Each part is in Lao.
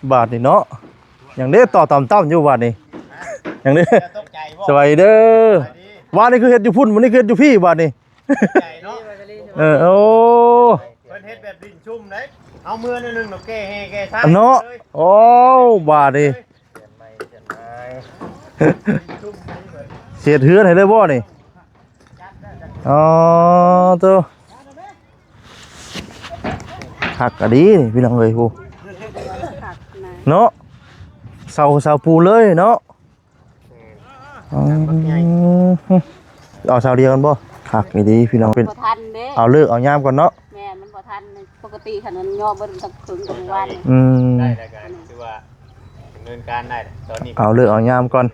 ບາດນີ້ເນາະ ຫຍັງເດ້ຕໍ່ຕ່ຳໆຢູ່ບາດນີ້ ຫຍັງເດ້ ຕກໃຈບໍ່? ສະບາຍດີເດີ ສະບາຍດີ ວານນີ້ຄືເຮັດຢູ່ພຸ້ນ ມື້ນີ້ຄືເຮັດຢູ່ພີ້ບາດນີ້ ໃຈເນາະ ເອີ ໂອ້ ເພິ່ນເຮັດແບບດິນຊຸ່ມເດ້ ເອົາເມືອໜ້ອຍໜຶ່ງເນາະ ແກ່ແຮ່ແກ່ຊາຍເນາະ ເລີຍ ໂອ້ ບາດນີ້ ຊິເຮັດເຮືອນໃຫ້ເລີຍບໍ່ນີ້? ອໍ ໂຕ ຄັກອີ່ຫຼີນີ້ພີ່ນ້ອງເອີຍ ໂອ້ ເນາະ ເສົາ ເສົາປູເລີຍເນາະ ແມ່ນ ອໍ ເອົາເສົາດຽວກັນບໍ່? ຄັກອີ່ຫຼີພີ່ນ້ອງ ເປັນ ບໍ່ທັນເດ້ ເອົາເລີກເອົາຍາມກ່ອນເນາະ ແມ່ນ ມັນບໍ່ທັນ ປົກກະຕິຄັນມັນຍໍເບິ່ງທັງເຄິ່ງກັບມື້ວານນີ້ ອືມ ໄດ້ແລ້ວກໍຖືວ່າດຳເນີນການໄດ້ ຕອນນີ້ເອົາເລີກເອົາຍາມກ່ອນ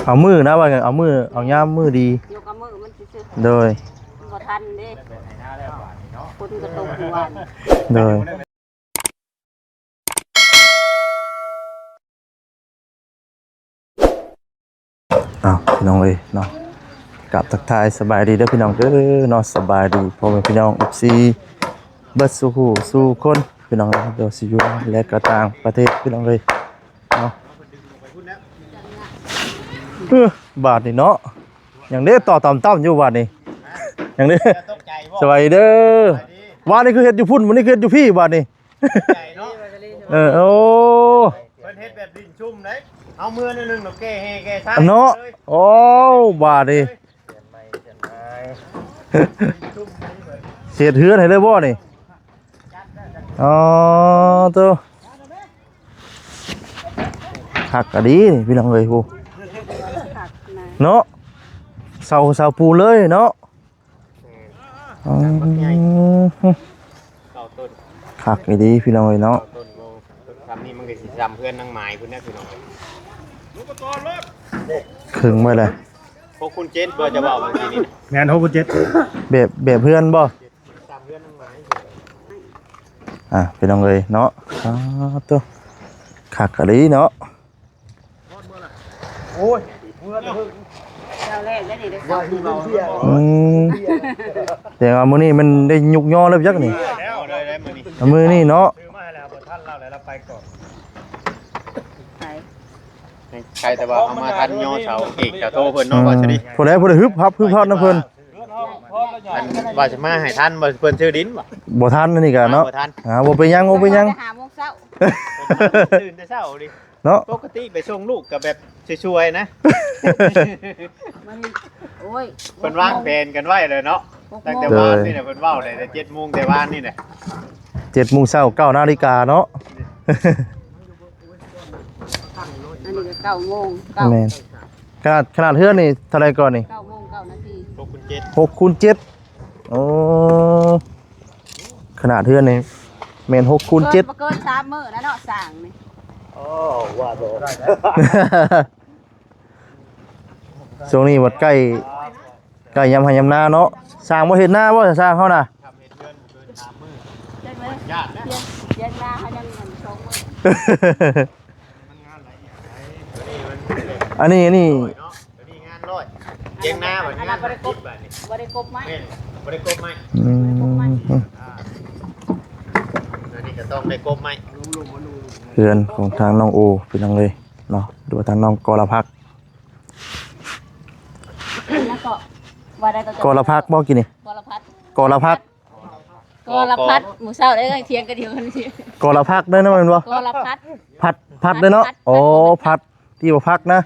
ເອົາມື້ນະ ວ່າຫຍັງ ເອົາມື້ ເອົາຍາມມື້ດີ ຍົກເອົາມື້ມັນຊື່ໆ ໂດຍ ມັນບໍ່ທັນເດ້ ຝົນກໍຕົກມື້ວານ ໂດຍ ອ້າວ ພີ່ນ້ອງເອີຍເນາະ ກາບທັກທາຍສະບາຍດີເດີພີ່ນ້ອງເດີເນາະ ສະບາຍດີພໍ່ແມ່ພີ່ນ້ອງ ເອັຟຊີ ເບິດສູ່ຜູ້ສູ່ຄົນ ພີ່ນ້ອງເອີຍ ບໍ່ວ່າຊິຢູ່ໃນ ແລະ ກໍຕ່າງປະເທດ ພີ່ນ້ອງເອີຍ ເນາະ ເອີ ບາດນີ້ເນາະ ຫຍັງເດ້ຕໍ່ຕ່ຳໆຢູ່ບາດນີ້ ຫຍັງເດ້ ຕກໃຈບໍ່? ສະບາຍດີເດີ ສະບາຍດີ ວານນີ້ຄືເຮັດຢູ່ພຸ້ນ ມື້ນີ້ຄືເຮັດຢູ່ພີ້ບາດນີ້ ໃຈເນາະ ເອີ ໂອ້ ເພິ່ນເຮັດແບບດິນຊຸ່ມເດ້ ເອົາເມືອໜ້ອຍໜຶ່ງເນາະ ແກ່ແຮ່ແກ່ຊາຍເນາະ ເລີຍ ໂອ້ ບາດນີ້ ຊິເຮັດເຮືອນໃຫ້ເລີຍບໍ່ນີ້? ອໍ ໂຕ ຄັກອີ່ຫຼີນີ້ພີ່ນ້ອງເອີຍ ໂອ້ ເນາະ ເສົາ ເສົາປູເລີຍເນາະ ແມ່ນ ອໍ ບັກໃຫຍ່ ເກົ້າຕົ້ນ ຄັກອີ່ຫຼີພີ່ນ້ອງເອີຍເນາະ ເກົ້າຕົ້ນ ໂອ້ ສ່ຳນີ້ມັນກໍຊິສ່ຳເຮືອນນາງໝາຍພຸ້ນແຫຼະພີ່ນ້ອງເອີຍ ເຄິ່ງໄວ້ແລ້ວ ຫົກຄູນເຈັດ ບໍ່ຈະເວົ້າເມື່ອກີ້ນີ້ນະ ແມ່ນ ຫົກຄູນເຈັດ ແບບ ແບບເຮືອນບໍ່? ອ່າ ພີ່ນ້ອງເອີຍເນາະ ອ້າ ໂຕ ຄັກອີ່ຫຼີເນາະ ໂອ້ຍ ເມື່ອແຕ່ເພິ່ນ ເຈົ້າແລກໄດ້ນີ້ ໄດ້ສອງ ອືມ ແຕ່ວ່າມື້ນີ້ມັນໄດ້ຍຸກຍໍແລ້ວຈັກນີ້ ແລ້ວ ໄດ້ ໄດ້ມື້ນີ້ ມື້ນີ້ເນາະ ຊື້ມາໃຫ້ແລ້ວ ບໍ່ທັນລາວແລ້ວ ລາວໄປກ່ອນ ໃຜ ໃຜ ແຕ່ວ່າເຮົາມາທັນຍໍເສົາເອກເສົາໂທເພິ່ນເນາະ ອືມ ວ່າຊະດີ ຜູ້ໃດ ຜູ້ໃດຮຶບຮັບ ຮຶບຮັບນຳເພິ່ນ ອັນວ່າຊິມາໃຫ້ທັນ ວ່າເພິ່ນຊື້ດິນບໍ່? ບໍ່ທັນ ອັນນີ້ກະເນາະ ບໍ່ທັນ ອ່າ ບໍ່ເປັນຫຍັງ ບໍ່ເປັນຫຍັງ ໄປຫາໂມງເຊົ້າ ຕື່ນແຕ່ເຊົ້າເດ ເນາະ ປົກກະຕິໄປສົ່ງລູກກໍແບບຊ່ວຍໆນະ ມັນ ໂອ້ຍ ເພິ່ນວາງແຜນກັນໄວ້ແລ້ວເນາະ ຫົກໂມງ ຕັ້ງແຕ່ວານນີ້ແຫຼະ ເພິ່ນເວົ້າໄດ້ແຕ່ເຈັດໂມງແຕ່ວານນີ້ແຫຼະ ເຈັດໂມງເຊົ້າ ເກົ້ານາລິກາເນາະ ອັນນີ້ກໍເກົ້າໂມງ ເກົ້າ ແມ່ນ ຂະໜາດ ຂະໜາດເຮືອນນີ້ເທົ່າໃດກ່ອນນີ້? ເກົ້າໂມງເກົ້ານາທີ ຫົກຄູນເຈັດ ຫົກຄູນເຈັດ ໂອ້ ຂະໜາດເຮືອນນີ້ແມ່ນຫົກຄູນເຈັດ ເກີນ ບໍ່ເກີນສາມມື້ນະເນາະ ສ້າງນີ້ ອໍ ວ່າບໍ່ ຊ່ວງນີ້ບັດໃກ້ ໃກ້ຍາມໄຮ່ຍາມນາເນາະ ສ້າງບໍ່ເຮັດນາບໍ່ ຊ່າງເຮົານະ ເຮັດເຮືອນບໍ່ເກີນສາມມື້ ເຮັດໄວ້ ຢ້ານແລ້ວ ທຽງນາເຮົາຍັງສອງມື້ ມັນງານຫຼາຍຢ່າງໃດ ອັນນີ້ ອັນນີ້ ໂດຍເນາະ ອັນນີ້ງານຮ້ອຍ ທຽງນາບັດ ອັນນັ້ນບໍ່ໄດ້ກົບ ບາດນີ້ ບໍ່ໄດ້ກົບໄມ້ ແມ່ນ ບໍ່ໄດ້ກົບໄມ້ ອືມ ອ່າ ອັນນີ້ກໍຕ້ອງໄດ້ກົບໄມ້ ເຮືອນຂອງທາງນ້ອງໂອ ພີ່ນ້ອງເອີຍເນາະ ຫຼືວ່າທາງນ້ອງກລະພັກ ແລ້ວກໍວ່າໄດ້ກໍ ກລະພັກບໍ່ ກີ້ນີ້ ກລະພັກ ກລະພັກ ກລະພັກ ມື້ເຊົ້າໄດ້ທຽງກັນຢູ່ ກລະພັກເດ້ເນາະ ແມ່ນບໍ່? ກລະພັກ ພັກ ພັກເດ້ເນາະ ພັກ ອໍ ພັກ ທີ່ວ່າພັກນະ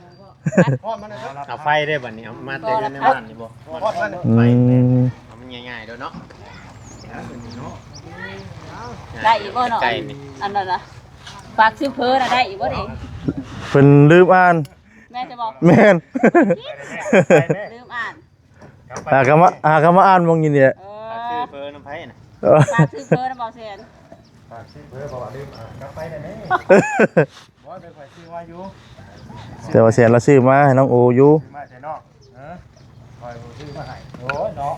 ເອົາໄຟເດ້ບັດນີ້ ເອົາມາແຕ່ໃນບ້ານນີ້ບໍ່? ອືມ ເອົາມັນງ່າຍໆໂດດເນາະ ໄດ້ອີກບໍ່ເນາະ? ໄກ່ນີ້ ອັນນັ້ນນະ ຝາກຊື້ເພີນະ ໄດ້ອີກບໍ່ນີ້? ເພິ່ນລືມອ່ານ ແມ່ນຊະບໍ່? ແມ່ນ ລືມອ່ານ ຫາກໍມາ ຫາກໍມາອ່ານໝ່ອງນີ້ແຫຼະ ເອີ ຝາກຊື້ເພີນຳໃຜນະ? ເອີ ຝາກຊື້ເພີນຳບ່າວແສນ ຝາກຊື້ເພີ ເພາະວ່າລືມ ເອີ ກັບໄປໄດ້ແດ່ ບໍ່ ແຕ່ຂ້ອຍຊື້ມາຢູ່ ແຕ່ວ່າແສນລະຊື້ມາໃຫ້ນ້ອງໂອຢູ່ ຊື້ມາແຕ່ນອກ ເອີ ຂ້ອຍບໍ່ຊື້ມາໃຫ້ ໂອ້ຍເນາະ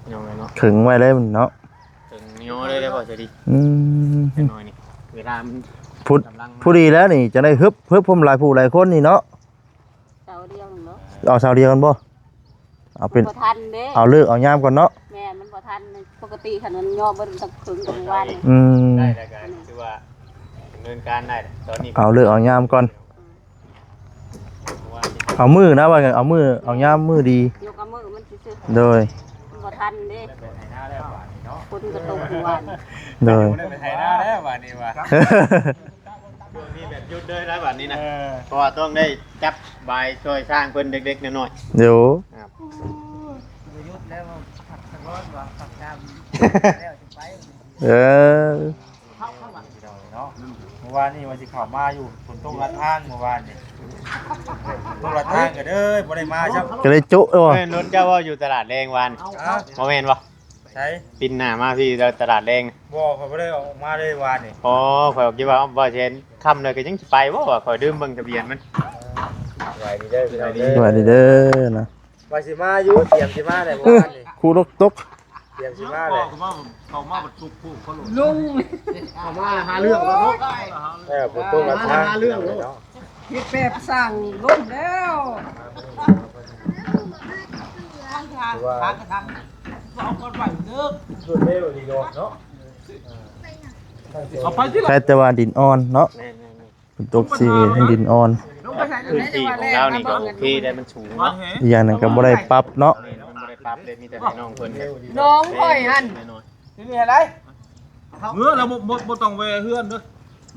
ເອົາໄວ້ເນາະ ເຖິງໄວ້ເລີຍເນາະ ເຖິງຍໍເລີຍໄດ້ບໍ່ ສະດີ ອືມ ຈັກໜ້ອຍນີ້ ເວລາມັນ ຜູ້ ກຳລັງ ຜູ້ດີແລ້ວນີ້ ຈະໄດ້ຮຶບ ຮຶບພວມຫຼາຍຜູ້ຫຼາຍຄົນນີ້ເນາະ ເສົາດຽວໜຶ່ງເນາະ ເອົາເສົາດຽວກັນບໍ່? ເອົາເປັນ ບໍ່ທັນເດ້ ເອົາເລີກເອົາຍາມກ່ອນເນາະ. ແມ່ນ ມັນບໍ່ທັນ ປົກກະຕິຄັນມັນຍໍເບິດຕັ້ງເຖິງກັບມື້ວານນີ້. ອືມ ໄດ້ແລ້ວກໍຖືວ່າດຳເນີນການໄດ້ ຕອນນີ້ເອົາເລີກເອົາຍາມກ່ອນ. ອືມ ເອົາມື້ນະ ວ່າຫຍັງ ເອົາມື້ເອົາຍາມມື້ດີ ຍົກເອົາມື້ມັນຊື່ໆ. ໂດຍ ມັນບໍ່ທັນເດ້ ຝົນກໍຕົກມື້ວານ. ໂດຍ ໄປໄຖນາແລ້ວບາດນີ້ວ່າ ຊ່ວງນີ້ແບບຢຸດເລີຍນະບາດນີ້ນະ ເອີ ເພາະວ່າຕ້ອງໄດ້ຈັບບາຍຊ່ວຍຊ່າງເພິ່ນເລັກໆນ້ອຍໆ. ໂດຍ ບໍ່ຢຸດແລ້ວ ພັກສະກ່ອນວ່າ ພັກຕາມແລ້ວຈຶ່ງໄປ. ເອີ ເນາະ ເມື່ອວານນີ້ວ່າຊິເຂົ້າມາຢູ່ ຝົນຕົກລັດທາງເມື່ອວານນີ້ ຝົນຕົກລັດທາງກໍເລີຍບໍ່ໄດ້ມາຊ້ຳ ກໍເລີຍໂຈະເນາະ. ແມ່ນ ລົດເຈົ້າວ່າຢູ່ຕະຫຼາດແລງວານ ຮະ ບໍ່ແມ່ນບໍ່? ໃສ? ປິ່ນໜ້າມາພີ້ຕະຫຼາດແລງ. ບໍ່ ຂ້ອຍບໍ່ໄດ້ອອກມາເລີຍວານນີ້. ອໍ ຂ້ອຍຄິດວ່າ ເວົ້າແຊນຄ່ຳເລີຍ ກໍຍັງຊິໄປບໍ່ວະ ຂ້ອຍລືມເບິ່ງທະບຽນມັນ. ສະບາຍດີເດີ ສະບາຍດີເດີນະ. ວ່າຊິມາຢູ່ ຕຽມຊິມາແຫຼະເມື່ອວານນີ້ ຄູລົກຕົກ ຕຽມຊິມາແຫຼະ. ເຂົ້າມາບັດຕຸກຜູ້ເຂົາໂລດ ລົງ ເຂົ້າມາຫາເລື່ອງແລ້ວເນາະ. ເອີ ຜູ້ຕົກລະທາງ ຫາເລື່ອງໂລດ ເຮັດແປປະສັງລົງແລ້ວ. ຄືວ່າ ເອົາກ່ອນໄວ້ເດີ ເກີດເລວອີ່ຫຼີໂລດເນາະ. ເອີ ເອົາໄປຕິລະ ແຕ່ວ່າດິນອ່ອນເນາະ. ແມ່ນໆໆ ຝົນຕົກຊິເຮັດໃຫ້ດິນອ່ອນ. ພື້ນທີ່ຂອງລາວນີ້ກໍໂອເຄໄດ໋ ມັນສູງເນາະ. ອີກຢ່າງໜຶ່ງກໍບໍ່ໄດ້ປັບເນາະ. ແມ່ນ ມັນບໍ່ໄດ້ປັບເດ້ ມີແຕ່ໃຫ້ນ້ອງເພິ່ນ ນ້ອງຂ້ອຍຫັ້ນ ນີ້ແຫຼະ ເມື່ອແລ້ວບໍ່ ບໍ່ ບໍ່ຕ້ອງແວ່ເຮືອນເດີ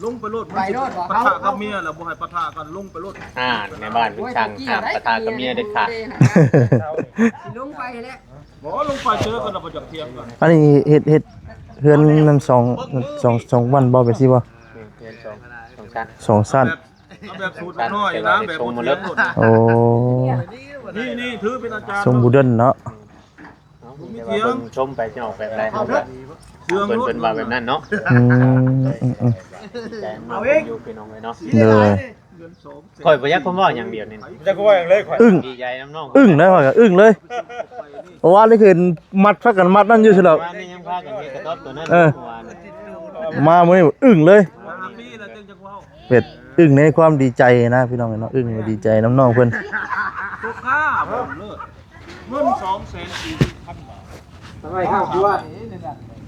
ລົງໄປໂລດ. ມັນຊິປະທະກັບເມຍແລ້ວ ບໍ່ໃຫ້ປະທະກັນ ລົງໄປໂລດ. ອ່າ ໃນບ້ານເພິ່ນສັ່ງຫ້າມປະທະກັບເມຍເດັດຂາດ. ຊິລົງໄປແຫຼະ ບໍ່ ລົງໄປເຈີກັນແລ້ວບໍ່ຢາກຖຽງກັນ. ອັນນີ້ເຮັດ ເຮັດເຮືອນນຳສອງ ສອງ ສອງວັນບໍ່ ແບບຊີ້ບໍ່? ແມ່ນ ເຮືອນສອງ ສອງຊັ້ນ ສອງຊັ້ນ ເອົາແບບ ເອົາແບບສູດນ້ອຍນະ ແບບບໍ່ຖຽງໂລດ. ໂອ້ ນີ້ ນີ້ຖືເປັນອາຈານ ຊົງໂມເດີນເນາະ. ເອົາ ມີຖຽງ ເບິ່ງຊົມໄປຊິອອກແບບໃດ ເຮົາກໍເຊື່ອເພິ່ນ ເພິ່ນວ່າແບບນັ້ນເນາະ. ອືມ ອືມໆ ໃຈມັນຢູ່ ພີ່ນ້ອງເອີຍເນາະ. ໂດຍ ຂ້ອຍບໍ່ຢາກຄວາມເວົ້າຫຍັງດຽວນີ້ ບໍ່ຢາກຄວາມເວົ້າຫຍັງເລີຍ ຂ້ອຍອຶ້ງ ດີໃຈນຳນ້ອງ ອຶ້ງນະ ຂ້ອຍກໍອຶ້ງເລີຍ. ເມື່ອວານນີ້ຄືມັດ ພາກັນມັດນັ້ນຢູ່ຊີ້ດອກ. ເມື່ອວານນີ້ຍັງພາກັນເຮັດກະຕອບຕົວນັ້ນ ເອີ ເມື່ອວານ ມາມື້ນີ້ອຶ້ງເລີຍ. ເປັນອຶ້ງໃນຄວາມດີໃຈນະ ພີ່ນ້ອງເອີຍເນາະ ອຶ້ງດີໃຈນຳນ້ອງເພິ່ນ. ຕົກຄ່າບໍ່ເລີກ ເງິນສອງແສນສີ່ສິບພັນບາດ ໄວ້ຂ້າງຄົວ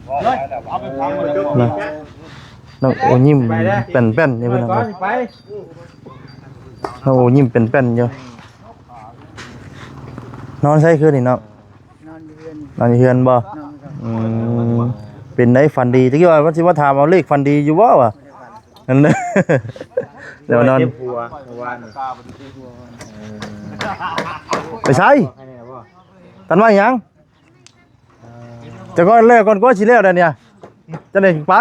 ເອົາໄປເຜົາ ນະ ນ້ອງໂອຍິ້ມແປ້ນໆຢູ່ ພີ່ນ້ອງເອີຍ. ນ້ອງໂອຍິ້ມແປ້ນໆຢູ່. ນອນໃສຄືນນີ້ນ້ອງ? ນອນຢູ່ເຮືອນ ນອນຢູ່ເຮືອນບໍ່? ນອນຢູ່ເຮືອນ. ອືມ ເປັນໃດ ຝັນດີ? ຕະກີ້ວ່າມັນຊິມາຖາມເອົາເລກ ຝັນດີຢູ່ບໍ່ວະ? ບໍ່ໄດ້ຝັນ ອັນນັ້ນ ແຕ່ວ່ານອນ ເຈັບຫົວເມື່ອວານນີ້. ເອີ ໄປໃສ? ຕັນວ່າຫຍັງ? ເອີ ຈະກ່ອນແລ້ວ ກ່ອນກວ່າຊິແລ້ວໄດ໋ນີ້ ຈະໄດ້ໄປ.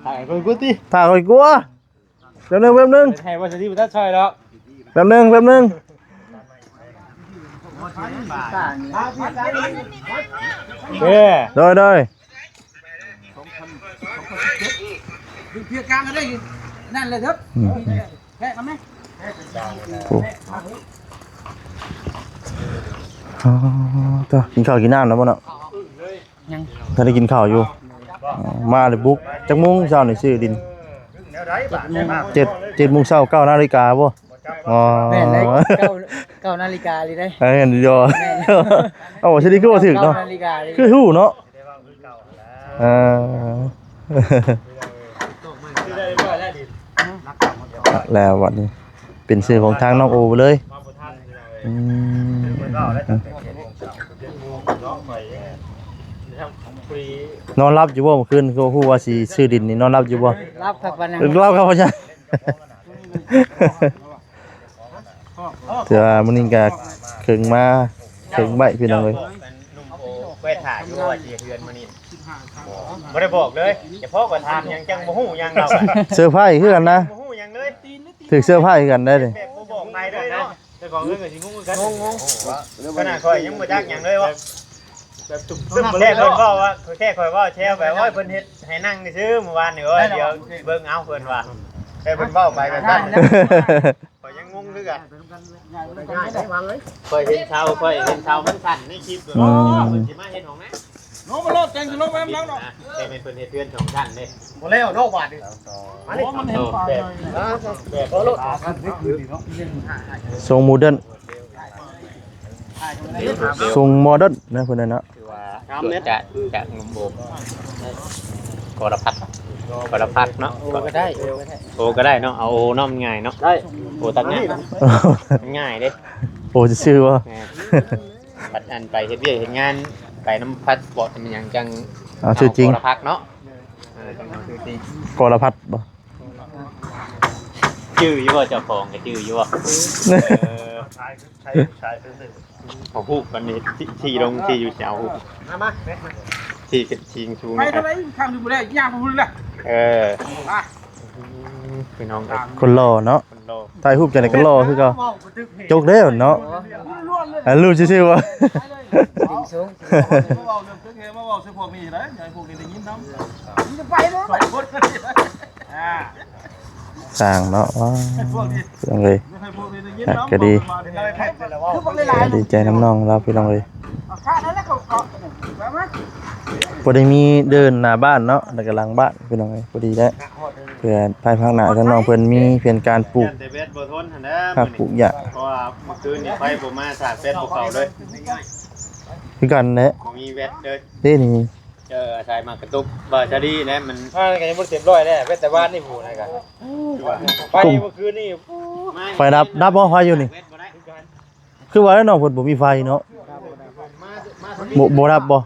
ຖ້າກ່ອນກວ່າຕິ ຖ້າກ່ອນກວ່າ. ແປັບໜຶ່ງ ແປັບໜຶ່ງ ໃຫ້ວ່າສະຕິບໍ່ທັນຊ່ອຍດອກ. ແປັບໜຶ່ງ ແປັບໜຶ່ງ ເອີ ໂດຍ ໂດຍ. ດຶງເພຍກາງກໍໄດ້ ນັ້ນແຫຼະເດີ. ອືມ ແພະກັນແມ. ໂອ້ ອໍ ເຈົ້າ ກິນເຂົ້າກິນນ້ຳແລ້ວບໍ່ເນາະ? ຍັງ ທັນໄດ້ກິນເຂົ້າຢູ່. ອໍ ມາແລ້ວບຸກ. ຈັກໂມງເຊົ້ານີ້ຊື້ດິນ? ເຈັດ ເຈັດໂມງເຊົ້າ ເກົ້ານາລິກາບໍ່? ອໍ ແມ່ນເລີຍ ເກົ້າ ເກົ້ານາລິກາເລີຍເດ້. ເອີ ແມ່ນຢູ່. ແມ່ນ ເອົ້າ ຊິໄດ້ຄືວ່າຖືກເນາະ ເກົ້ານາລິກາເລີຍ ຄືຮູ້ເນາະ. ເອີ ແລ້ວບັດນີ້ ເປັນຊື່ຂອງທາງນ້ອງໂອໄປເລີຍ. ອືມ ນອນຫຼັບຢູ່ບໍ່ມື້ຄືນ? ຄືຮູ້ວ່າຊິຊື້ດິນນີ້ ນອນຫຼັບຢູ່ບໍ່? ຫຼັບຄັກປານນັ້ນ ຫຼັບຄັກປານນັ້ນ. ແຕ່ວ່າມື້ນີ້ກໍເຄິ່ງມາເຄິ່ງໄວ້ ພີ່ນ້ອງເອີຍ. ໜຸ່ມໂອໄວ້ຖ້າຢູ່ວ່າຊິເຮືອນມື້ນີ້ ບໍ່ໄດ້ບອກເລີຍ. ຈະພໍກໍຖາມຫຍັງ ຈັ່ງບໍ່ຮູ້ຫຍັງລາວ ເຊີໄພຣສ໌ຄືກັນນະ ບໍ່ຮູ້ຫຍັງເລີຍ. ຖືກເຊີໄພຣສ໌ຄືກັນໄດ໋ນີ້ ແບບບໍ່ບອກໃຜເລີຍເນາະ. ເຈົ້າຂອງເຮືອນກໍຊິງົງຄືກັນ ງົງໆ. ຂະໜາດຂ້ອຍຍັງບໍ່ຈັກຫຍັງເລີຍວ່າ ແຕ່ເພິ່ນເວົ້າວ່າ ແຄ່ຂ້ອຍເວົ້າແຊວໄປ ໂອ້ຍ ເພິ່ນເຮັດໃຫ້ນັ່ງຊື່ໆມື້ວານນີ້. ໂອ້ຍ ດຽວເບິ່ງເອົາ ເພິ່ນວ່າ ແຕ່ເພິ່ນເວົ້າໄປແບບນັ້ນ ຂ້ອຍຍັງງົງຄືກັນ. ຂ້ອຍເຫັນເສົາ ຂ້ອຍເຫັນເສົາມັນສັ້ນໃນຄລິບ. ອືມ ເພິ່ນຊິມາເຮັດຫ້ອງນ້ຳ ນ້ອງມາໂລດ ແຕ່ງຊິລົງໄປນຳເຮົາເນາະ. ແຕ່ແມ່ນເພິ່ນເຮັດເຮືອນສອງຊັ້ນເດ້. ບໍ່ແລ້ວເນາະບາດນີ້. ໂອ້ ມັນເຫັນປານ ແບບ ແບບ ໂອ້ໂລດ ຊົງໂມເດີນ. ຊົງໂມເດີນນະເພິ່ນນະເນາະ ຄືວ່າຈາກ ຈາກໜຸ່ມໂອມ ກໍລະພັດ ກໍລະພັດເນາະ ໂອກໍໄດ້ ໂອກໍໄດ້ ໂອກໍໄດ້ເນາະ ເອົາໂອເນາະ ມັນງ່າຍເນາະ ໄດ້ ໂອຕັດງ່າຍ ມັນງ່າຍເດ້ ໂອຊື່ໆບໍ່ ແມ່ນ ບັດອັນໄປເຮັດວຽກເຮັດງານ ໄປນຳພາສປອດນຳຫຍັງ ຈັ່ງເອົາຊື່ຈິງ ກໍລະພັດເນາະ ເອີ ຈັ່ງເອົາຊື່ຈິງ ກໍລະພັດບໍ່ ຈື່ຢູ່ບໍ່ ເຈົ້າຂອງກໍຈື່ຢູ່ບໍ່ ເອີ ເອົາຮູບກັນນີ້ ທີ່ ທີ່ລົງທີ່ຢູ່ ຊິເອົາຮູບ ມາ ມາ ທີ່ ທີ່ສູງ ໄປທາງໃດ ທາງທີ່ບໍ່ໄດ້ ຍ່າງໄປພຸ້ນແຫຼະ ເອີ ມາ ພີ່ນ້ອງເອີຍ ຄົນຫຼໍ່ເນາະ ຄົນຫຼໍ່ ຖ່າຍຮູບຈັ່ງໃດກໍຫຼໍ່ຄືເກົ່າ ຈົກແລ້ວເນາະ ອັນຮູ້ຊື່ໆວ່າ ສູງ ມາເວົ້າເລື່ອງເທິງແຮງ ມາເວົ້າໃສ່ພວກນີ້ໄດ໋ ໃຫ້ພວກນີ້ໄດ້ຍິນນຳ ມັນຈະໄປເນາະ ສອງຄົນ ອ່າ ສ້າງເນາະ ວ້າວ ຈັ່ງເລີຍ ກໍດີ ດີໃຈນຳນ້ອງລາວ ພີ່ນ້ອງເອີຍ ພໍໄດ້ມີເດີ່ນໜ້າບ້ານເນາະ ແລ້ວກໍຫຼັງບ້ານ ພີ່ນ້ອງເອີຍ ພໍດີແລ້ວ ເພື່ອພາຍພາກໜ້າທາງນ້ອງເພິ່ນມີແຜນການປູກ ຢ້ານແຕ່ແບດບໍ່ທົນຫັ້ນແຫຼະ ຜັກປູກຫຍ້າ ເພາະວ່າມື້ຄືນນີ້ໄຟບໍ່ມາ ສາກແບດບໍ່ເຂົ້າເລີຍ ຄືກັນແຫຼະ ບໍ່ມີແບດເລີຍ ເດ້ນີ້ ເອີ ອາໄສມາກະຕຸກ ບໍ່ສະດີແຫຼະ ມັນ ອ່າ ກໍຍັງບໍ່ເຕັມຮ້ອຍແຫຼະ ເວັດແຕ່ວານນີ້ພຸ້ນນະກະ ໄຟມື້ຄືນນີ້ ໄຟດັບ ດັບບໍ່ໄຟຢູ່ນີ້ ຄືວ່າແລ້ວນ້ອງເພິ່ນບໍ່ມີໄຟເນາະ ບໍ່ ບໍ່ດັບບໍ່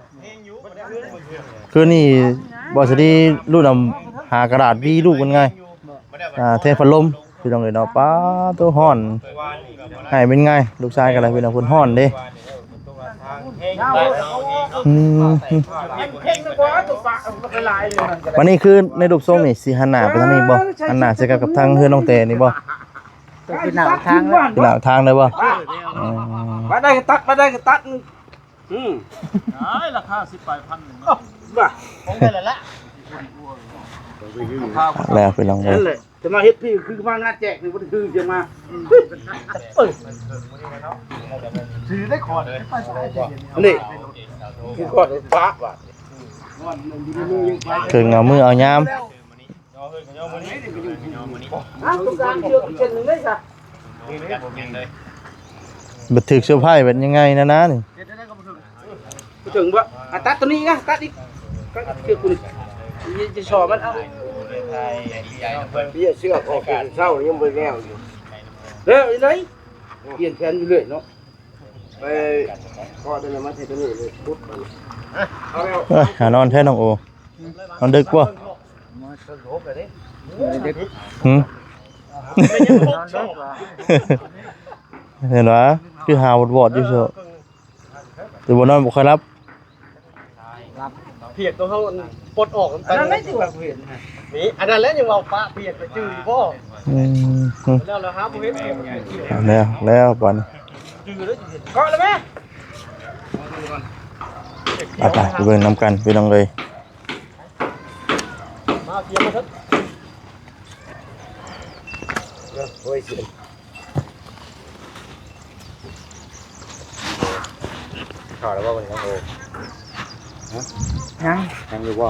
ຄືນີ້ບໍ່ສະດີລຸດນຳ ຫາກະດາດວີລູກມັນງ່າຍ ອ່າ ແທນພັດລົມ ພີ່ນ້ອງເອີຍເນາະ ປ້າໂຕ ຮ້ອນ ໃຫ້ເປັນໄງ ລູກຊາຍກໍໄດ້ ພີ່ນ້ອງ ເພິ່ນຮ້ອນເດ້ ອືມ ບັດນີ້ຄືໃນຮູບຊົງນີ້ ຊິຫັນໜ້າໄປທາງນີ້ບໍ່ ຫັນໜ້າໃສ່ກັບ ກັບທາງເຮືອນນ້ອງແຕນີ້ບໍ່ ເປັນໜ້າທາງເລີຍ ເປັນໜ້າທາງເລີຍບໍ່ ອືມ ບັດໃດກໍຕັດ ບັດໃດກໍຕັດ ອືມ ອ້າຍ ລາຄາສິບປາຍພັນໜຶ່ງ ເອົ້າ ວ່າ ຂອງແທ້ລະລະ ແລ້ວພີ່ນ້ອງເອີຍ ນັ້ນແຫຼະ ຈະມາເຮັດພີ້ຄືມາງານແຈກນີ້ ບໍ່ໄດ້ຄືຈະມາ ເອີ ຖືໄດ້ຂອນ ນີ້ ຄືຂອນປະວ່າ ເຄິ່ງເອົາມື້ເອົາຍາມ ຮະ ຕ້ອງການເທື່ອອີກເສັ້ນໜຶ່ງເດ້ຊະ ບັດຖືກເຊີໄພຣບັດຍັງໄງນະນານີ້ ເຮັດໄດ້ກໍບໍ່ເຖິງ ບໍ່ເຖິງບໍ່ ອ່ະ ຕັດຕົວນີ້ນະ ຕັດອີກ ຕັດເຊືອກນີ້ ຈະຊໍມັນເອົາ ເຊືອກອອກແຕ່ເຊົ້າຍັງບໍ່ແລ້ວຢູ່ ແລ້ວຈັ່ງໃດ ປ່ຽນແຜນຢູ່ເລື້ອຍເນາະ ໄປເກາະຕົວນັ້ນມາໃສ່ຕົວນີ້ເລີຍ ປຸດໄປ ເອີຍ ຫານອນແທ້ນ້ອງໂອ ນອນດຶກບໍ່? ຫືມ? ເຫັນຫວາ? ຄືຫາວອດໆຢູ່ເຊາະ ແຕ່ບໍ່ນອນບໍ່ຄ່ອຍຫຼັບ ພຽກຕົວເຮົາປົດອອກນຳກັນ ອັນນັ້ນແຫຼະທີ່ວ່າເຫັນ ນີ້ ອັນນັ້ນແຫຼະຍັງເວົ້າປະພຽກໄປຈື່ຢູ່ບໍ່? ອືມ ແລ້ວລະຫາບໍ່ເຫັນ ແລ້ວ ແລ້ວບາດນີ້ ເກາະແລ້ວແມ່ ໄປໆ ໄປເບິ່ງນຳກັນພີ່ນ້ອງເອີຍ ມາເພຍມາເຖິງ ໂອ້ຍ ເຂົ້າແລ້ວບໍ່ມື້ນີ້ນ້ອງໂອ? ຮະ? ຍັງ ຍັງຢູ່ບໍ່?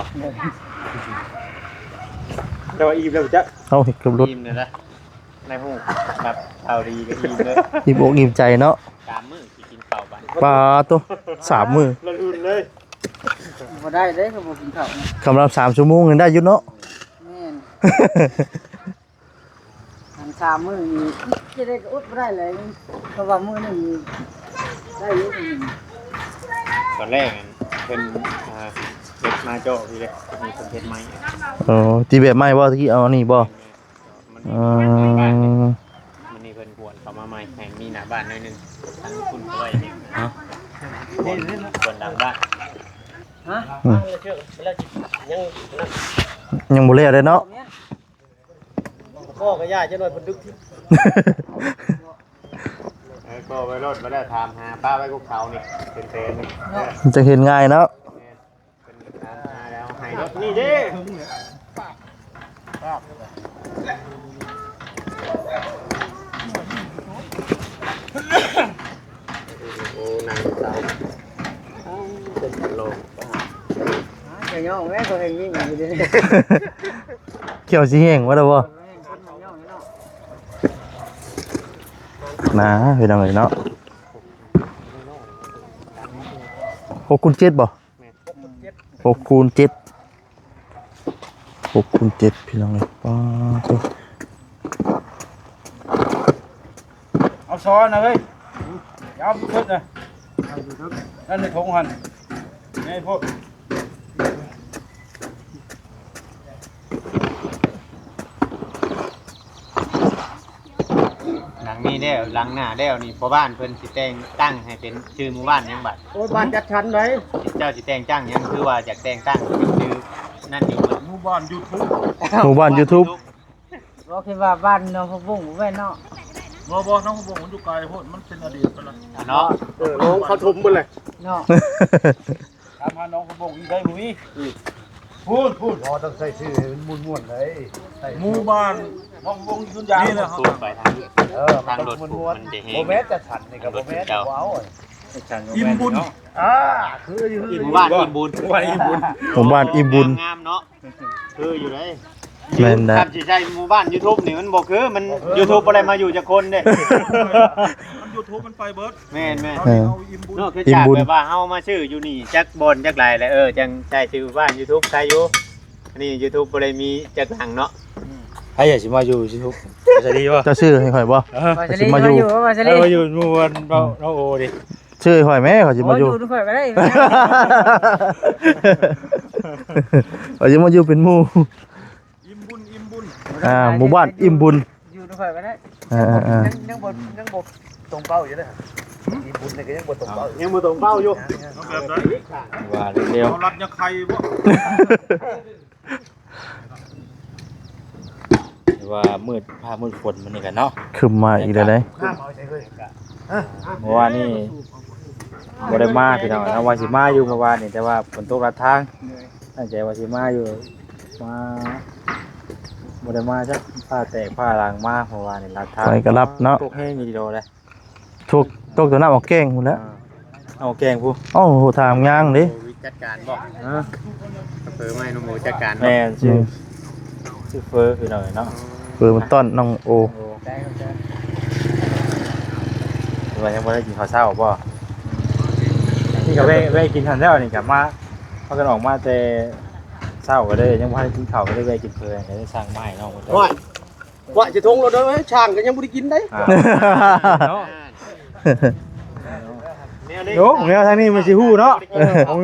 ແຕ່ວ່າອີ່ມແລ້ວຈັກ ເອົ້າ ເກືອບຫຼຸດ ອີ່ມແລ້ວນະ ໃນຫູ່ ແບບຂ່າວດີກໍອີ່ມເລີຍ ອີ່ມອົກອີ່ມໃຈເນາະ ສາມມື້ຊິກິນເຂົ້າບາດ ປາໂຕ ສາມມື້ ລະລຸນເລີຍ ບໍ່ໄດ້ເດ້ ກໍບໍ່ກິນເຂົ້ານະ ສຳລັບສາມຊົ່ວໂມງນີ້ໄດ້ຢູ່ເນາະ ແມ່ນ ອັນສາມມື້ນີ້ຈະໄດ້ກໍອົດບໍ່ໄດ້ແຫຼະ ເພາະວ່າມື້ໜຶ່ງນີ້ໄດ້ຢູ່ມື້ໜຶ່ງ ຕອນແລກນັ້ນເພິ່ນ ອ່າ ເຮັດມາເຈາະພີ້ເດ້ ມີຄົນເຮັດໃໝ່ ອໍ ຕີແບບໃໝ່ບໍ່? ຕະກີ້ເອົາອັນນີ້ບໍ່? ມັນ ເອີ ມື້ນີ້ເພິ່ນກວນເຂົ້າມາໃໝ່ ໃຫ້ມີໜ້າບ້ານໜ້ອຍໜຶ່ງ ທາງພຸ້ນເຂົາໄວ້ນີ້ ຮະ? ກວນ ກວນຫຼັງບ້ານ ຮະ? ອືມ ແລ້ວເຈົ້າ ແລ້ວຊິຍັງ ຍັງບໍ່ແລ້ວເດ້ເນາະ ແມ່ນ ກໍກໍຢ່າ ຈັກໜ້ອຍເພິ່ນດຶກທິ ເອີ ກໍໄວ້ໂລດ ບໍ່ໄດ້ຖາມຫາ ປ້າໄວ້ກັບເຂົານີ້ ເປັນແສນນີ້ ເນາະ ມັນຈະເຫັນງ່າຍເນາະ ແມ່ນ ເພິ່ນຖາມຫາແລ້ວໃຫ້ລົດນີ້ເດ້ ໂອ້ ນາງສາວ ເປັນໂລ ກະຍ້ອງແລ້ວ ກໍແຮ່ງຍິງຢູ່ເດ ຂຽວຊິແຫ້ງວ່າແລ້ວບໍ່ ໜາ ພີ່ນ້ອງເອີຍເນາະ ຫົກຄູນເຈັດບໍ່? ແມ່ນ ຫົກຄູນເຈັດ ຫົກຄູນເຈັດ ຫົກຄູນເຈັດ ພີ່ນ້ອງເອີຍ ປ້າໂທ້ ເອົາຊ້ອນນະເຮີ້ຍ ຢ່າເອົາເບິດນະ ນັ້ນໃນຖົງຫັ້ນ ໃຫຍ່ໂພດ. ຫຼັງນີ້ແລ້ວ ຫຼັງໜ້າແລ້ວນີ້ ພໍ່ບ້ານເພິ່ນຊິແຕ່ງຕັ້ງໃຫ້ເປັນຊື່ໝູ່ບ້ານຫຍັງບັດ? ໂອ້ຍ ບ້ານຈັດສັນໃດ. ເຈົ້າຊິແຕ່ງຕັ້ງຫຍັງ? ຄືວ່າຢາກແຕ່ງຕັ້ງເປັນຊື່ນັ້ນຢູ່ ໝູ່ບ້ານຢູທູບ ໝູ່ບ້ານຢູທູບ. ບໍ່ຄິດວ່າບ້ານໜອງຜັກບົ້ງບໍ່ແມ່ນເນາະ? ບໍ່ ບໍ່ ໜອງຜັກບົ້ງມັນຢູ່ໄກໂພດ ມັນເປັນອະດີດໄປແລ້ວເນາະ. ເອີ ໜອງເຂົາຖົມເບິດແລ້ວເນາະ. ຖາມຫາໜອງຜົກບົງຢູ່ໃສບໍ່ມີ. ອືມ ພຸ້ນ ພຸ້ນ ບໍ່ ຕ້ອງໃສ່ຊື່ໃຫ້ມັນມ່ວນໆ ໄດ໋ ໃສ່ໝູ່ບ້ານໜອງຜົກບົງຢູ່ສວນຢາງນີ້ແຫຼະ. ໄປທາງ ເອີ ມັນຕ້ອງມ່ວນໆ ທາງລົດມັນຈະແຮງ ບໍ່ແມ່ນຈັດສັນນີ້ກໍບໍ່ແມ່ນ ບໍ່ເອົາ. ອີ່ມບຸນ ອ່າ ຄືຢູ່ ໝູ່ບ້ານອີ່ມບຸນ ໝູ່ບ້ານອີ່ມບຸນ ງາມໆ ເນາະ. ຄືຢູ່ເດ້ ແມ່ນນະ. ຄັນຊິໃຊ້ໝູ່ບ້ານຢູທູບນີ້ມັນບໍ່ຄື ມັນ ບໍ່ຄື ຢູທູບບໍ່ໄດ້ມາຢູ່ຈັກຄົນເດ້ ມັນຢູທູບມັນໄປເບິດ. ແມ່ນໆ ເອີ ເນາະ ຄືຈາກແບບວ່າເຮົາມາຊື້ຢູ່ນີ້ຈັກບ່ອນຈັກຫຼາຍແລ້ວ ເອີ ຈັ່ງໃຊ້ຊື່ບ້ານຢູທູບໃຊ້ຢູ່ ອັນນີ້ຢູທູບບໍ່ໄດ້ມີຈັກຫຼັງເນາະ. ໃຜຢາກຊິມາຢູ່ຢູທູບ ສະດີບໍ່? ເຈົ້າຊື້ໃຫ້ຂ້ອຍບໍ່? ເອີ ຊິມາຢູ່ ມາຢູ່ ມາຢູ່ໝູ່ບ້ານເຮົາ ເອີ ເຮົາໂອເດ້. ຊື່ຂ້ອຍແມ້ ຂ້ອຍຊິມາຢູ່ ໂອ້ ຢູ່ນຳຂ້ອຍກໍໄດ້ ຂ້ອຍຊິມາຢູ່ເປັນໝູ່ ອີ່ມບຸນ ອີ່ມບຸນ ອ່າ ໝູ່ບ້ານອີ່ມບຸນ ຢູ່ນຳຂ້ອຍກໍໄດ້. ເອີໆໆ ຍັງ ຍັງບໍ່ ຍັງບໍ່ຕົງເປົ້າຢູ່ເດ້. ອີ່ມບຸນນີ້ກໍຍັງບໍ່ຕົງເປົ້າ ຍັງບໍ່ຕົງເປົ້າຢູ່. ເອົາແບບໃດ? ວ່າແລ້ວ ເອົາລັດຍັງໄຂ່ບໍ່? ວ່າມືດ ຟ້າມືດຝົນມື້ນີ້ກັນເນາະ ຄຶ້ມມາອີກແລ້ວເດ້. ເມື່ອວານນີ້ບໍ່ໄດ້ມາພີ່ນ້ອງເນາະ ວ່າຊິມາຢູ່ເມື່ອວານນີ້ ແຕ່ວ່າຝົນຕົກລັດທາງ ຕັ້ງໃຈວ່າຊິມາຢູ່ ມາ ບໍ່ໄດ້ມາຊະ ຟ້າແຕກຟ້າລາງມາເມື່ອວານນີ້ ລັດທາງ ຂ້ອຍກໍລັບເນາະ ຕົກແຮງອີ່ຫຼີໂດເດ້. ທຸກ ຕົກແຕ່ນ້ຳອອກແກ້ງພຸ້ນແຫຼະ ອ່າ ອອກແກ້ງພຸ້ນ. ເອົ້າ ໂຫ ຖາມຍ່າງເດ້ ໂຄວິດຈັດການບໍ່? ຮະ ເຜີໄມ້ນ້ອງໂມຈັດການບໍ່? ແມ່ນ ຊື່ ແມ່ນ ຊື່ເຟີພີ່ນ້ອງເນາະ ເຟີມັນຕ້ອນນ້ອງໂອ. ໂອ້ ວ່າຍັງບໍ່ໄດ້ກິນເຂົ້າເຊົ້າບໍ່? ນີ້ກໍແວ່ ແວ່ກິນຫັ້ນແລ້ວ ນີ້ກໍມາ ພາກັນອອກມາແຕ່ເຊົ້າ ກໍເລີຍຍັງບໍ່ທັນກິນເຂົ້າ ກໍເລີຍແວ່ກິນເຟີ ກໍເລີຍສັ່ງມາໃຫ້ນ້ອງເພິ່ນ. ໂອ້ຍ ວ່າຊິທົ່ງລົດເດີ ຊ່າງກໍຍັງບໍ່ໄດ້ກິນໄດ໋. ອ່າ ເນາະ ໂອ້ ແນວທາງນີ້ມັນຊິຮູ້ເນາະ ເອີ ຂອງ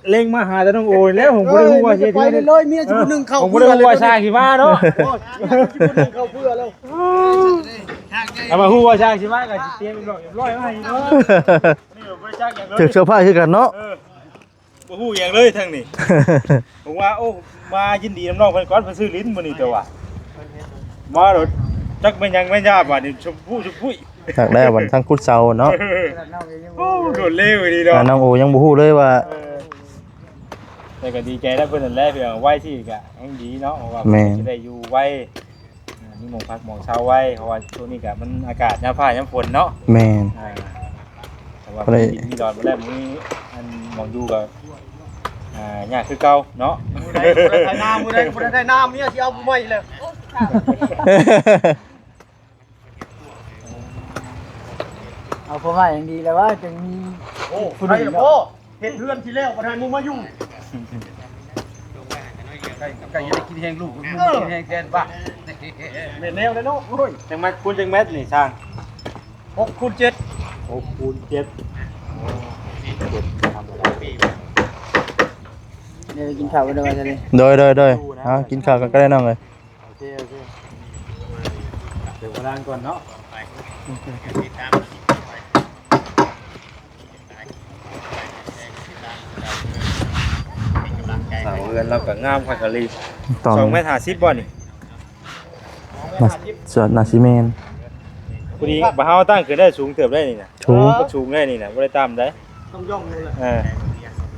ເລັງມາຫາແຕ່ນ້ອງໂອແລ້ວ ຜົມບໍ່ໄດ້ຮູ້ວ່າຊິເຮັດ ເອີ ເລີຍ ເມຍຊິຜູ້ໜຶ່ງເຂົ້າ ເອີ ເພື່ອ ຜົມບໍ່ໄດ້ຮູ້ວ່າຊ່າງຊິມາເນາະ. ໂອ້ຍ ເມຍຊິຜູ້ໜຶ່ງເຂົ້າເພື່ອແລ້ວ ເອົາມາຮູ້ວ່າຊ່າງຊິມາກໍຊິຕຽມຮຽບຮ້ອຍມາໃຫ້ເນາະ. ນີ້ບໍ່ໄດ້ຈັກຫຍັງເລີຍ ຖືກເຊີໄພຣສ໌ຄືກັນເນາະ. ເອີ ບໍ່ຮູ້ຫຍັງເລີຍທາງນີ້ ຜົມວ່າ ໂອ້ ມາຍິນດີນຳນ້ອງເພິ່ນກ່ອນ ເພິ່ນຊື້ຫຼິ້ນມື້ນີ້ ແຕ່ວ່າມາໂລດ ຈັກແມ່ນຫຍັງແມ່ນຢາ ບາດນີ້ ຊົມພູຊົມພຸ້ຍ ຄັກແລ້ວ ບັດທັງຄຸດເສົາເນາະ. ໂອ້ ໂດດເລວອີ່ຫຼີເນາະ ອ່າ ນ້ອງໂອຍັງບໍ່ຮູ້ເລີຍວ່າ ເອີ ແຕ່ກໍດີໃຈນຳເພິ່ນນັ້ນແຫຼະ ເພິ່ນໄວຊິກໍແຮງດີເນາະ ເພາະວ່າ ແມ່ນ ເພິ່ນຈະໄດ້ຢູ່ໄວ ອ່າ ມີໝ່ອງພັກໝ່ອງເຊົາໄວ້ ເພາະວ່າຊ່ວງນີ້ກະມັນອາກາດຍາມຟ້າຍາມຝົນເນາະ. ແມ່ນ ອ່າ ແຕ່ວ່າ ບໍ່ໄດ້ ມີດິນມີດອນໝົດແລ້ວ ມີອັນໝ່ອງຢູ່ກະ ອ່າ ຍາກຄືເກົ່າເນາະ. ຜູ້ໃດ ຜູ້ໃດໄຖນາ ຜູ້ໃດ ຜູ້ໃດໄຖນາ ເມຍຊິເອົາຜູ້ໃໝ່ແລ້ວ. ເອົາຜູ້ໃໝ່ຍັງດີແລ້ວວ່າ ຈັ່ງມີ ໂອ້ ຜູ້ໜຶ່ງເນາະ ໃຜລະພໍ່ ເຮັດເຮືອນຊິແລ້ວ ບໍ່ທັນໝູ່ມາຫຍຸ້ງ. ໃກ້ ໃກ້ຈະໄດ້ກິນແຮງລູກ ເອີ ກິນແຮງແທນ ບ້າ ແມ່ນແນວແລ້ວເນາະ. ໂອ້ຍ ຈັກແມັດ ຄູນຈັກແມັດນີ້ຊ່າງ? ຫົກຄູນເຈັດ ຫົກຄູນເຈັດ ເຈັດ ບໍ່ທຳມະດາ. ດຽວໄປກິນເຂົ້າກັນເດີວ່າຊັ້ນເດ. ໂດຍ ໂດຍ ໂດຍ ເອົາ ກິນເຂົ້າກັນກໍໄດ້ນ້ອງເອີຍ. ໂອເຄ ໂອເຄ ເຕີມພະລັງກ່ອນເນາະ. ເສົາເຮືອນລາວກໍງາມຄັກອີ່ຫຼີ ສອງແມັດຫ້າສິບບໍ່ນີ້? ໜ້າ ໜ້າຊິແມ່ນ ພໍດີ ບໍ່ ເຮົາຕັ້ງຂຶ້ນໄດ້ສູງເຕີບໄດ໋ນີ້ນະ. ສູງ ສູງໄດ໋ນີ້ນະ ບໍ່ໄດ້ຕ່ຳໄດ໋. ຕ້ອງຍ່ອງລົງແຫຼະ ເອີ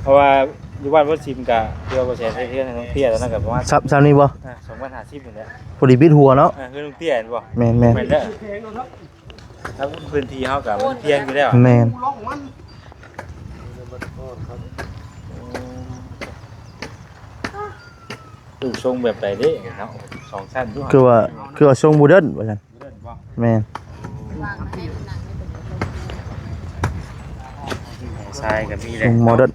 ເພາະວ່າຢູ່ບ້ານບໍ່ຊິມກະ ທີ່ວ່າບໍ່ແສນເຮັດເຮືອນໃຫ້ນ້ອງເຕ້ຍ ຕອນນັ້ນກະປະມານ ຊຳ ຊຳນີ້ບໍ່? ອ່າ ສອງພັນຫ້າສິບນີ້ແຫຼະ ພໍດີບິດຫົວເນາະ. ອ່າ ເຮືອນນ້ອງເຕ້ຍແມ່ນບໍ່? ແມ່ນໆ ແມ່ນເດີ ຖ້າພື້ນທີ່ເຮົາກະມັນພຽງຢູ່ແລ້ວ. ແມ່ນ ຮູບຊົງແບບໃດເດ້ເນາະ ສອງຊັ້ນຢູ່ ຄືວ່າ ຄືວ່າຊົງໂມເດີນວ່າຊັ້ນ. ໂມເດີນບໍ່? ແມ່ນ ວາງມາໃຫ້ໜັງໃຫ້ເພິ່ນເບິ່ງ. ຊາຍກໍມີແຫຼະ ລຸງໝໍເດີດ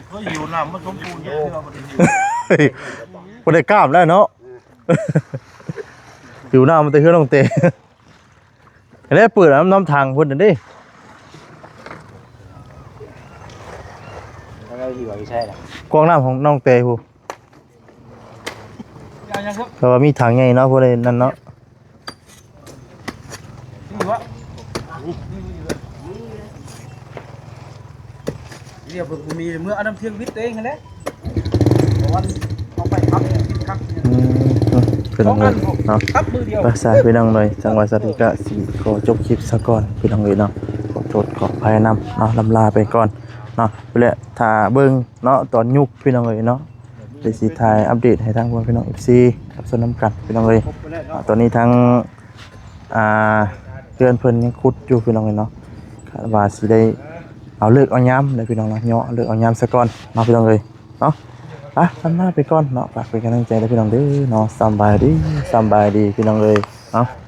ເຮີຍ ຫິວນ້ຳມາສົມບູນເດີ ບໍ່ໄດ້ກ້າມແລ້ວເນາະ ຫິວນ້ຳມາແຕ່ເຮືອນນ້ອງເຕ ແລ້ວເປີດນ້ຳ ນ້ຳຖັງພຸ້ນເດ້ ແລ້ວກໍຫິວຢູ່ໃສລະ ກວາງນ້ຳຂອງນ້ອງເຕພຸ້ນ ເພາະວ່າມີຖັງໃຫຍ່ເນາະ ບໍ່ໄດ້ນັ້ນເນາະ ດຽວເພິ່ນບໍ່ມີ ເມືອເອົານ້ຳທຽງວິດຕົວເອງຫັ້ນແຫຼະ ເພາະວ່າເອົາໄປຂັບ ຂັບ ອືມ ເປັນຈັ່ງຊັ້ນເນາະ ຂັບມືດຽວ ໄປຊະພີ່ນ້ອງເອີຍ ຈັ່ງວ່າສາວທິກະຊິຂໍຈົບຄລິບຊະກ່ອນພີ່ນ້ອງເອີຍເນາະ ຂໍໂທດຂໍອະໄພນຳເນາະ ລຳລາໄປກ່ອນເນາະ ແລະຖ້າເບິ່ງເນາະ ຕອນຍຸກພີ່ນ້ອງເອີຍເນາະ ເດຊິຖ່າຍອັບເດດໃຫ້ທາງພວກພີ່ນ້ອງເອັຟຊີຮັບຊົມນຳກັນພີ່ນ້ອງເອີຍ ຕອນນີ້ທາງ ອ່າ ເຮືອນເພິ່ນຍັງຂຸດຢູ່ພີ່ນ້ອງເອີຍເນາະ ຄາດວ່າຊິໄດ້ເອົາເລີກເອົາຍາມເດີພີ່ນ້ອງເນາະ ເຍາະເລີກເອົາຍາມຊະກ່ອນເນາະພີ່ນ້ອງເອີຍເນາະ ໄປ ລຳລາໄປກ່ອນເນາະ ຝາກເປັນກຳລັງໃຈເດີພີ່ນ້ອງເດີເນາະ ສຳບາຍດີ ສຳບາຍດີພີ່ນ້ອງເອີຍເນາະ.